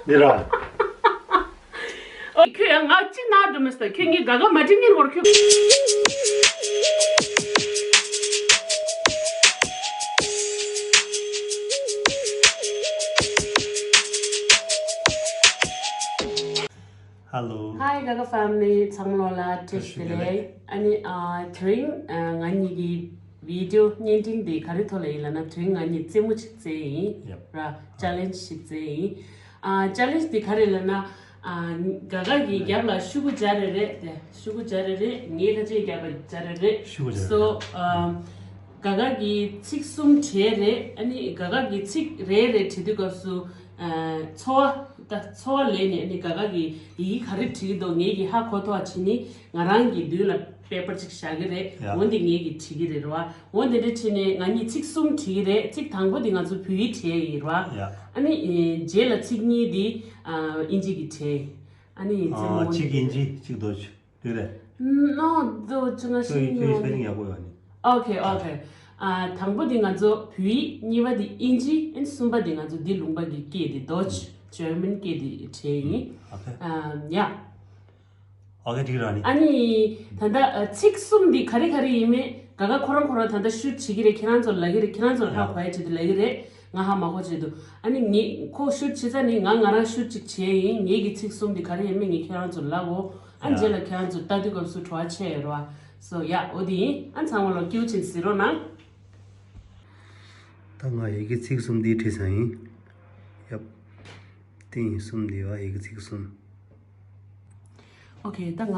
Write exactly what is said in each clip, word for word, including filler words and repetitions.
འདི་ར། ཨོ་ཁྱོད་ཡང་ང་གཅིག་ན་འགྲོ་མི་སྟ་ཁྱོད་ངའི་དགའ་དགའ་མ་དྲན་ངེར་བོར་ཁྱོད། Hello. Hi Gaga family. ཚང་མ་ལོ་ལ་བཀྲ་ཤིས་བདེ་ལེགས། ཨ་ནི་ཨ་དེ་རིང་ཨ་ང་གཉིས་ཀྱི་བི་ཌི་ཡོ་བརྙན་འཕྲིན་འདི་ག་རེ་ཐོག་ལ་ཡིན་ལབ་ན། དེ་རིང་ང་གཉིས་རྩེད་མོ་ཞིག་རྩེ་ཡིན། Yep. ར་ཅེ་ལེན་ཇི་ཞིག་རྩེ་ཡིན། ཨ་ཅེ་ལེན་ཇི་འདི་ག་རེ་ལབ་ན། ཨ་ག་ག་གི་རྒྱབ་ལ་ཤུ་གུ་སྦྱར་རེ་རེད་དེ། ཤུ་གུ་སྦྱར་རེ་རེད། ངས་ཁ་ཆེ་རྒྱབ་ལ་སྦྱར་རེ་རེད། ཤུ་གུ་སྦྱར་རེ་རེད། སོ་ཨ་ག་ག་གི་ཚིག་གསུམ་བྲིས་རེད། ཨ་ནི་ག་ག་གི་ཚིག་རེ་རེ་བྲིས་དུས་སྐབས་སུ། ཨ་ཚོར་བ་ད་ཚོར་བ་ལེན་ནས། ཨ་ནི་ག་ག་གི་ཡི་གེ་ག་རེ་བྲིས་ཀྱི་འདུག་ངེད་ཀྱིས་ཧ་གོ་ཐུབ་པ་བྱས་ནི་ང་རང་གི་མདུན་ལ་པེ་པར་ཅིག་བཞག་གི་རེད། ཡ། འོ་འདི་ངེད་ཀྱིས་བྲིས་ཀྱི་རེད་ར་བ། འོ་འདི་འདྲ་བྲིས་ནས་ང་གཉིས་ཚིག་གསུམ་བྲིས་ཀྱི་རེད། ཚིག་དང་པོ་འདི་ང་ཚོ་བོད་ཡིག་བྲིས་ཡིན་ར་བ། ཡ། ཨ་ནི་ཨེ་རྗེས་ལ་ཚིག་གཉིས་འདི་ཨ་ཨིན་ཇི་གིས་བྲིས། ཨ་ནི་ཨ་ཚིག་ཨ་ངོ་གཅིག་ཨིན་ཇི་གཅིག་རྡོ་རྗེ། དེ་རེད། ནོ་རྡོ་རྗེ་ང་ཁྱོད་ཤེས་ཁྱོད་ཡོད་སྤེ་རིང་ཡག་པོ་ཡོད་ནི། ཨོ་ཁེ་ཨོ་ཁེ། ཨ་དང་པོ་འདི་ང་ཚོ་བོད་ཡིག་གཉིས་པ་འདི་ཨིན་ཇི། ཨན་གསུམ་པ་འདི་ང་ཚོ་འདི་ལུང་པ་གི་སྐད་འདི་ཌོ་ཆི་ཇར་མན་སྐད་འདི་བྲིས་ཡིན། ཨོ་ཁེ། ཨ་ཡ། ཨོ་ཁེ་འགྲིག་ར་ནི། ཨ་ནི་ད་ལྟ་ཨ་ཚིག་གསུམ་འདི་ག་རེ་ག་རེ་ཡིན་མེད་ག་ག་ཁོ་རང་ཁོ་རང་ད་ལྟ་ཤུཊ་བྱེད་ཀྱི་རེད། ཁྱེད་རང་ཚོར་ལབ་ཀྱི་རེད། ཁྱེད་རང་ཚོར་ཧ་གོ་ཡ་བྱེད་དུ་ལབ་ཀྱི་རེད། ང་ཧ་མ་གོ་བྱེད་དུ། ཨ་ནི་ངས་ཁོ་ཤུཊ་བྱེད་ས་ནི་ང་ང་རང་ཤུཊ་ཅིག་བྱས་ཡིན། ངེད་ཀྱི་ཚིག་གསུམ་འདི་ག་རེ་ཡིན་མེད་ངས་ཁྱེད་རང་ཚོར་ལབ་འོ། ཨ་ཡ། རྗེས་ལ་ཁྱེད་རང་ཚོ་ལྟ་དུས་སྐབས་སུ་བྲོ་བ་ཆེ་ཡོད་ར་བ། སོ་ཡ་འོ་དེ་ཡིན། ཨ་ཚང་མ་ལོ་སྐྱིད་པོ་བྱེད་གཟིགས་རོགས་གནང་། ད་ང་ཡི་གེ་ཚིག་གསུམ་འདི་བྲིས་ས་ཡིན། ཡབ། ཏིང་གསུམ་འདི་བ་ཡི་གེ་ཚིག་གསུམ། ཨོ་ཁེ། ད་ང་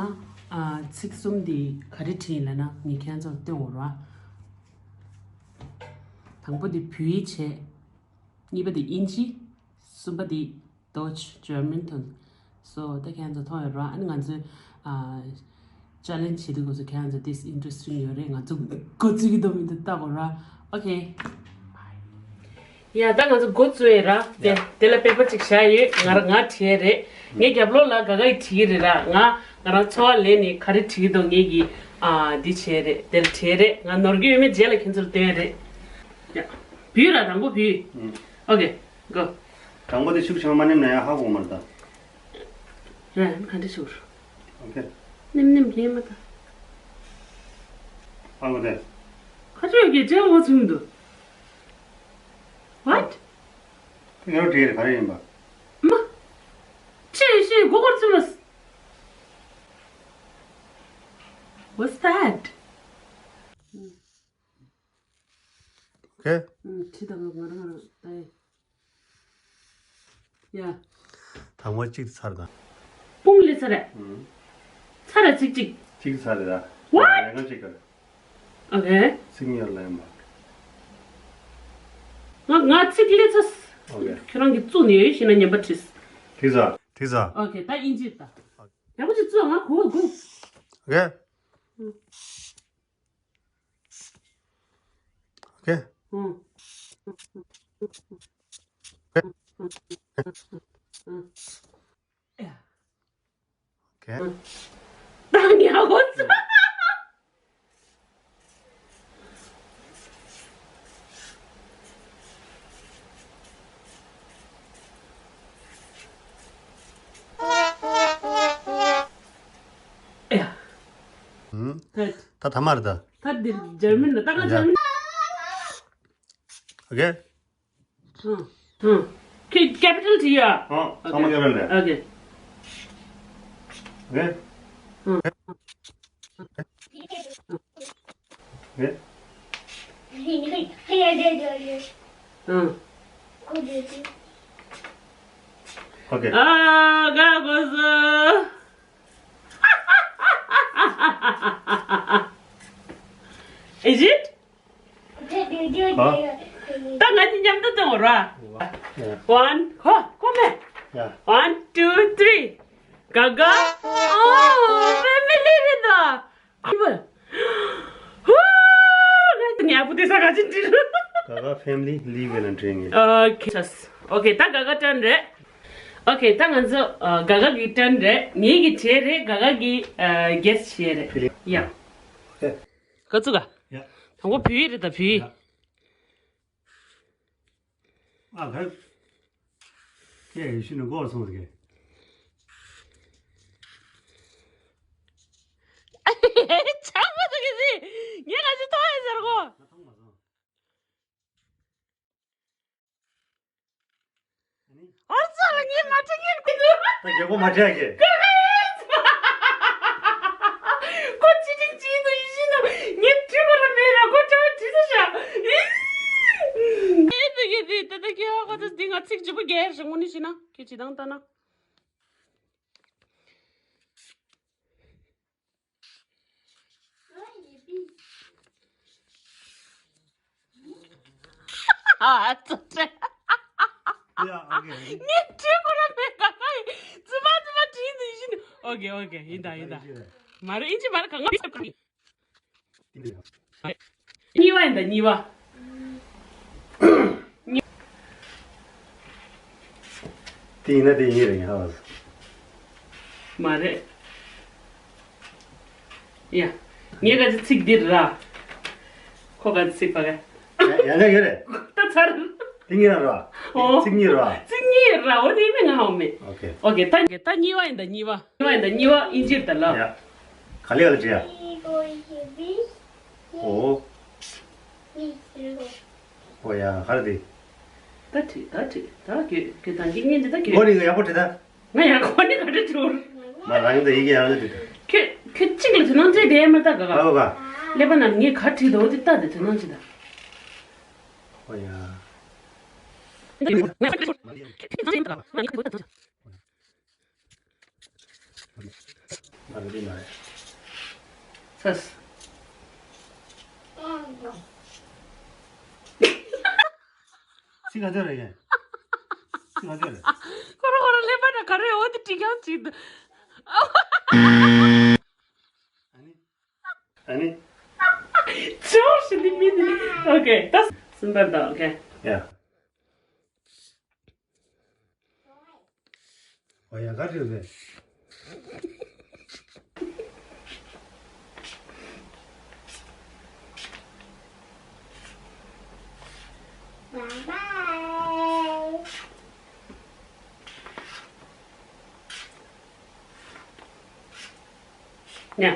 ཨ་ཚིག་གསུམ་འདི་ག་རེ་བྲིས་ཡིན་ལབ་ན་ངས་ཁྱེད་རང་ཚོར་སྟོན་འོ་ར་བ། དང་པོ་འདི་བོད་ཡིག་བྱས། གཉིས་པ་འདི་ཨིན་ཇི། གསུམ་པ་འདི་ཌོ་ཆི་ཇར་མན་དང་། སོ་ད་ཁྱེད་ཚོ་མཐོང་ཡོད་ར། ཨ་ནི་ང་ཚོས་ཨ་ཅེ་ལེན་ཇི་བྱེད་དུས་སྐབས་སུ་ཁྱེད་ཚོ་ཏིས་ཨིན་ཊེ་རེ་སི་ཊིང་ཡོད་རེད། ང་ཚོ་འགོ་བཙུགས་ཀྱི་འདུག་མི་འདུག་ལྟ་དགོས་ར། ཨོ་ཁེ། ཡ་ད་ང་ཚོ་འགོ་བཙུགས་ཡོད་ར། དེ་ཡ། དེ་ལ་པེ་པར་ཅིག་བཞག་ཡོད། ང་ར་ང་བྲིས་ཡས་རེད། ངའི་རྒྱབ་ལོགས་ལ་ག་ག་ཡིས་བྲིས་ཀྱི་རེད་ར། ང་ང་རང་ཚོར་བ་ལེན་ནས་ག་རེ་བྲིས་ཀྱི་འདུག་ངེད་ཀྱིས་ཨ་འདི་བྱས་རེད། དེར་བྲིས་རེད། ང་ནོར་གྱི་ཡོད་མེད་རྗེས་ལ་ཁྱེད་ཚོར་སྟོན་ཡས་རེད། ཡ། བུ་ར་དང་པོ་བུ། ཨུ། ཨོ་ཁེ། གོ། དང་པོ་དེ་ཤུགས་ཆེན་པོ་མ་ནེམ་ན་ཡང་ཧ་གོ་མ་རེད་ད། རེད། ག་འདྲ་ཤུགས། ཨོ་ཁེ། ནེམ་ནེམ་ལེན་མ་ད། ཧ་གོ་དེ། ཁ་ཆོས་ཀྱི་ཅན་འོ་ཚུན་དུ། What? ངེ་རོ་བྲིས་རེད་ག་རེ་ཡིན་པ། མ། ཆེ་ཤེས་གོ་གོར་ཚུན་ལ། What's that? ཨོ་ཁེ། ཁྲི་དང་ང་རང་རང་ལྟ་ཡ། ཡ། དང་པོ་གཅིག་ཚར་དང་། དཔུང་ལས་ཚར་རེད། ཚར་རེད་ཚིག་གཅིག་གཅིག་ཚར་རེད་ད། What? ལས་ཀ་གཅིག་ག་རེད། ཨོ་ཁེ། ཚིག་ཉར་ལ་ཡིན་པ། ང་ང་ཚིག་ལས་ཚར། ཨོ་ཁེ། ཁྱོད་རང་གིས་བཙུགས་ནས་ཡོད་ཤེས་ན་ཉན་པ་བྲིས། ཁྲི་ས། ཁྲི་ས། ཨོ་ཁེ། ད་ཨིན་ཇི་ད། ཡག་པོ་ཅིག་བཙུགས། ང་གོ་གོ། ཨོ་ཁེ། ཨོ་ཁེ། ཨུ། ཨོ་ཁེ། ད་ཉལ་གོ་ཚ། ཨེ་ཡ། ཧུམ། ད་ད་ཐ་མར་ད། ད་འདིར་འཇར་མན་ལ་ད་ག་ཡ། འཇར་མན། ཨོ་ཁེ། ཧུམ། ཧུམ། ཁི་ཀེ་པི་ཊལ་བྲིས་ཡ། ཨོ་ཚང་མ་ཀེ་པི་ཊལ་རེད། ཨོ་ཁེ། ཨོ་ཁེ། ཧུམ། ཨོ་ཁེ། ཨོ་ཁེ། ཨ་ག་གོ་སོ། Is it? ད་ང་གཉིས་མཉམ་དུ་བཏང་བ་ར། One. ཧོ་ཁོ་མེ། One, two, three. ག་ག། ཨོ་ཕེ་མི་ལི་རེད་ད། ཁུ་བ། ཧུ། ང་ཉལ་པོ་དེ་ས་ག་ཅིག་འདྲི་རུ། ག་ག་family live in a dream. Okay. Okay. ད་ག་ག་turn རེད། Okay. ད་ང་ཚོ་ག་ག་གི་turn རེད། ངེད་ཀྱི་བྲིས་རེད། ག་ག་གི་guess བྱས་རེད། ཡ། ག་ཚོད་ག་ཡ། དང་པོ་བུ་ཡིག་རེད་ད་བུ་ཡིག་ཡ། ཨ་ག། ཁྱེད་ཡེ་ཤུ་ནི་མགོ་སོང་ཟེར་གི། ཆག་མ་ཐུབ་གི་ཟིག་ངས་ག་ཚོད་མཐོང་ཡོད་ཟེར་གོ། ང་མཐོང་མ་སོང་། ཨ་ནི། ཨོ་ཙི་ལ་ངས་མ་དྲན་ངེས་ཀྱི་འདུག་ད་རྒྱལ་པོ་མ་དྲན་གི། ཁོ་ཅི་དྲིན་ཅི་འདུག་ཡིན་ཤི་ན་ངས་དྲི་བ་ར་མེད་ར་ཁོ་ཅག་དྲི་ས་ཤ། ཨེ་འདུག་གི་འདི་ད་ད་ཁྱེད་ཁོ་ད་འདི་ང་ཚིག་ལྗིད་པོ་རྒྱག་ཞིག་དངོས་གནས་བྱས་ན་ཁྱེད་ཅི་དང་ལྟ་ན། ཨ་ཙི་ཙི། ཡ་ཨོ་ཁེ། ངས་བྲིས་ཁོ་ར་མེད་ག་ག་ཡིན། ཙི་མ་ཙི་མ་བྲིས་འདི་བཞིན། ཨོ་ཁེ་ཨོ་ཁེ་ཡིན་ད་ཡིན་ད། མ་རེད་ཨིན་ཇི་མ་རེད་གང་ང་། གཉིས་པ་ཡིན་ད་གཉིས་པ། དེ་ཡིན་ན་དེ་ཡིན་རེད་ཧ་བ། མ་རེད། ཡ། ངས་ག་ཚོད་ཚིག་འདིར་ར། ཁོ་ག་ཚོད་ཚིག་པ་ག་ཡ་ཡ་ཡ་རེད། ད་ཚར། དེ་གཉིས་ར་ར། ཨོ། ཚིག་གཉིས་ར། ཚིག་གཉིས་ར་འོ་དེ་མིན་ང་ཧ་མེད། ཨོ་ཁེ། ཨོ་ཁེ་ད་ད་གཉིས་པ་ཡིན་ད་གཉིས་པ། གཉིས་པ་ཡིན་ད་གཉིས་པ་ཨིན་ཇིར་ད་ལ། ཡ། ག་ལེ་ག་ལེ་བྲིས་ཡ། ཨོ། ཨོ་ཡ་ག་རེ་དེ། ད་བྲིས་ད་བྲིས་ད་གི་གི་ད་གི་ངན་འདི་ད་གི། ཨོ་ནི་ཡག་པོ་བྲིས་ད། ང་ཡང་ཁོ་ནི་ག་འདྲ་བྱུང་། མ་རང་གི་ཡི་གེ་ཡང་ལ་འདུག་ཁྱོད་ཁྱོད་གཅིག་ལ་དོ་སྣང་སྤྲད་བསྡད་མ་ད་ག་ག་ཨ་བ་ག་ཀླད་པ་ནང་ངས་ག་བྲིས་འདུག་འོ་དེ་ལྟ་དེ་དོ་སྣང་བྱེད་ད། ཨོ་ཡ། མ་རེད་མ་རེད། ཚ། ཚིག་ག་ཚོད་རེད་ཡ། ཚིག་ག་ཚོད་རེད། ཁོ་རང་ཁོ་རང་ཀླད་པ་ན་ག་རེ་འོ་དེ་འབྲི་རྐྱང་བྱེད་འདུག་ཨ་ནི། ཨ་ནི། ཅོར་ཞིག་འདི་མི་འདི། ཨོ་ཁེ་ད་གསུམ་པར་ད་ཨོ་ཁེ། ཡ། ཨོ་ཡ་ག་རེ་རེད། ཡ།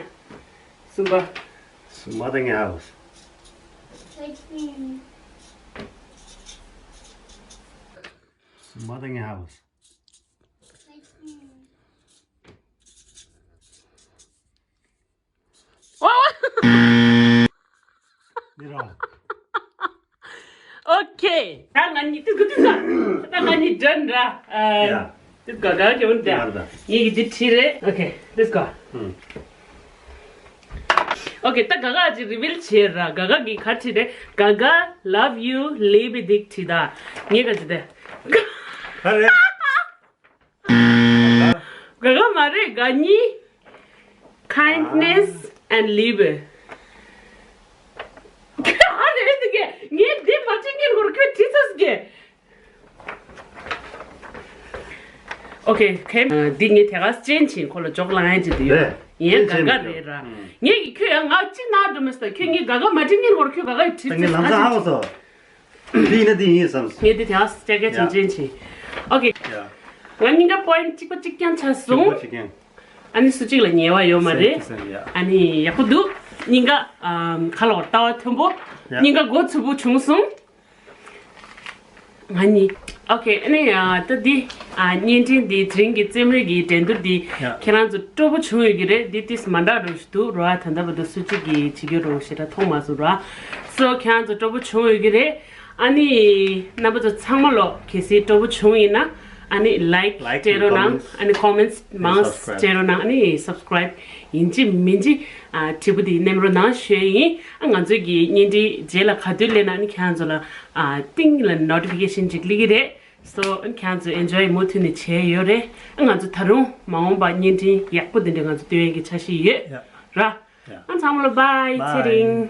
གསུམ་པ། གསུམ་པ་དང་ཡ། གསུམ་པ་དང་ཡ། འདི་ར། ཨོ་ཁེ། ད་ང་གཉིས་ཏིག་ཏིག་ད་ང་གཉིས་ཌན་ར། ཨ། ཡ། ཏིག་ག་ག་གེ་འོན་ཏེ། ཡ་ད། ངེད་ཀྱི་འདི་བྲིས་རེད། ཨོ་ཁེ། ཏིག་ག་ཧུམ། ཨོ་ཁེ་ད་ག་ག་ཅིག་རི་བིལ་བྱེད་ར། ག་ག་གི་ག་བྲིས་རེད། ག་ག་love you liebe dich བྲིས་ད། ངེད་ག་ཅིག་དེ། ག་རེ། ག་ག་མ་རེད་ག་གཉིས། Kindness and Liebe། ཨ་རེད་འདུག་གས། ངས་འདི་མ་བྱེད་ངས་ལོར་ཁོས་བྲིས་ཚར་གས། ཨོ་ཁེ་ཁེ། འདི་ངས་དེ་ག་ཅན་ཆིན་ཁོ་ལ་འཇོག་ལངས་ཡན་ཅི་དུ་ཡོད། རེད། ཡིན་ག་ག་རེད་ར། ངས་ཀྱི་ཁྱོད་ཡང་ང་གཅིག་ན་འགྲོ་མི་སྲིད། ཁྱོད་ངས་ག་ག་མ་བྲིས་ངས་ལོར་ཁོས་ག་ག་ཡི་བྲིས་ངས་ཚར་ལམ་སང་ཧ་གོ་སོང་། འདི་ཡིན་ན་འདི་ཡིན་བསམ། ངས་འདི་དེ་ཨ་སི་ཀྱ་ཀྱ་ཅན་ཅན་ཆིན། ཨོ་ཁེ། ཡ། ང་གཉིས་ཀ་པོ་ཡིན་གཅིག་པ་གཅིག་རྐྱང་ཆགས་སོང་། གཅིག་པ་གཅིག་རྐྱང་། ཨ་ནི་སུ་གཅིག་ལ་ཉེ་བ་ཡོད་མ་རེད། སེམས་ཡ། ཨ་ནི་ཡག་པོ་འདུག་གཉིས་ཀ་ཨམ་ཁ་ལོ་ལྟ་བ་མཐོན་པོ། ཡ། གཉིས་ཀ་མགོ་ཚུད་པོ་བྱུང་སོང་། ང་གཉིས། ཨོ་ཁེ་ཨ་ནི་ཡ་ད་འདི་ཨ་བརྙན་འཕྲིན་འདི་དེ་རིང་གི་རྩེད་མོའི་གི་འགྲན་བསྡུར་འདི་ཡ། ཁྱེད་རང་ཚོ་སྤྲོ་པོ་བྱུང་ཡོད་ཀྱི་རེད། འདི་ཏིས་མ་འདྲ་རུ་ཞིག་འདུག་ར། ད་ལྟ་བར་དུ་སུ་གཅིག་གིས་བྱེད་ཀྱི་རོགས་ཞེ་དྲག་མཐོང་མ་སོང་ར། སོ་ཁྱེད་རང་ཚོ་སྤྲོ་པོ་བྱུང་ཡོད་ཀྱི་རེད། ཨ་ནི་རྣམ་པ་ཚོ་ཚང་མ་ལོ་གལ་སྲིད་སྤྲོ་པོ་བྱུང་ཡིན་ན་ཨ་ནི་ལའིཀ་ལའིཀ་སྤྲད་རོགས་གནང་། ཀོ་མེན་ཊི་ཨ་ནི་ཀོ་མེན་ཊི་སྦྱར་རོགས་གནང་། ཨ་ནི་སབ་སི་ཀ་རའིབ་ཡིན་གཅིག་མིན་གཅིག་ཨ་དྲིལ་བུ་དེ་མནན་རོགས་གནང་ཞུ་ཡིན། ཨ་ང་ཚོའི་གི་བརྙན་འཕྲིན་རྗེས་ལ་ག་དུས་སླེབས་ན་ཨ་ནི་ཁྱེད་རང་ཚོ་ལ་ཨ་ཏིང་ལ་ནོ་ཊི་ཕི་ཀེ་ཤན་ཅིག་སླེབས་ཀྱི་རེད། སོ་ཨ་ནི་ཁྱེད་རང་ཚོ་ཨེན་ཇོའི་མུ་མཐུད་ནས་བྱས་ཡོད་རེད། ཨ་ང་ཚོ་ད་རུང་མ་འོངས་པ་བརྙན་འཕྲིན་ཡག་པོ་དེ་འདྲ་ང་ཚོ་སྟོན་ཡས་ཀྱི་འཆར་གཞི་ཡོད་ཡ། ར། ཡ། ཨ་ཚང་མ་ལ་བྷའི། བྷའི། ཚེ་རིང་།